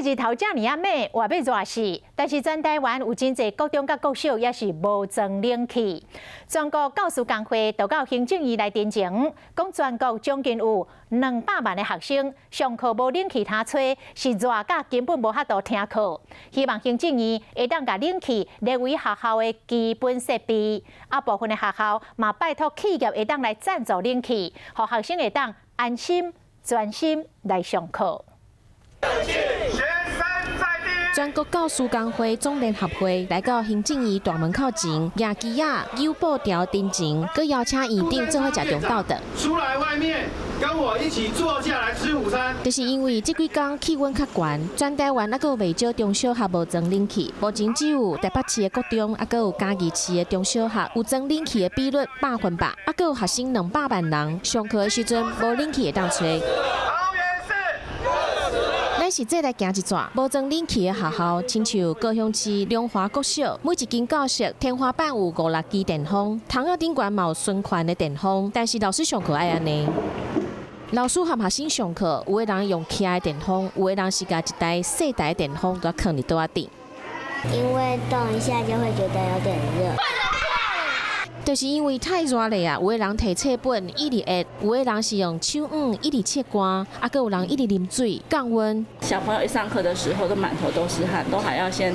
這日頭遮爾仔猛，話欲熱死，但是全台灣有真濟國中佮國小也是無裝冷氣。全國教師工會就到行政院來陳情，講全國將近有200萬的學生上課無冷氣通吹，是熱甲根本無法度聽課。希望行政院會當共冷氣列為學校的基本設備，啊，部分的學校嘛拜託企業會當來贊助冷氣，予學生會當安心專心來上課。全國教師工會總聯合會來到行政院大門口前，舉旗仔、扭布條陳情，閣邀請院長做伙食中晝頓。出來外面跟我一起坐下來吃午餐。就是因為這幾工氣溫較懸，全台灣猶閣有袂少中小學無裝冷氣。目前只有台北市的國中，猶閣有嘉義市的中小學有裝冷氣的比率100%，猶閣有學生200萬人上課的時陣無冷氣會當吹。咱實際來行一逝，無裝冷氣的學校，親像高雄市龍華國小，每一間教室天花板有五六支電風，窗仔頂懸嘛有循環的電風，但是老師上課愛按呢。老師和學生上課，有的人用徛的電風，有的人是共一台細台電風都囥佇桌仔頂。因為動一下就會覺得有點熱。就是因為太熱了啊！有的人提冊本一直按，有的人是用手癢一直拭汗，啊，閣有人一直啉水降溫。小朋友一上課的時候都滿頭都是汗，都還要先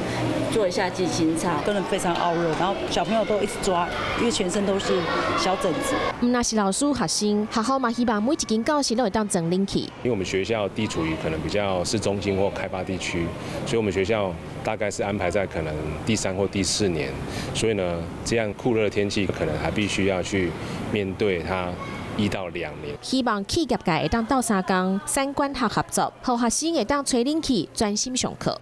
做一下記心操，真的非常洱熱，然後小朋友都一直抓，因為全身都是小疹子。毋但是老師學生，學校嘛希望每一間教室攏會當裝冷氣。因為我們學校地處於可能比較市中心或開發地區，所以我們學校大概是安排在可能第三或第四年，所以呢，這樣酷熱的天氣可能還必須要去面對它1到2年。希望企業界會當鬥相共，產官學合作，予學生會當吹冷氣專心上課。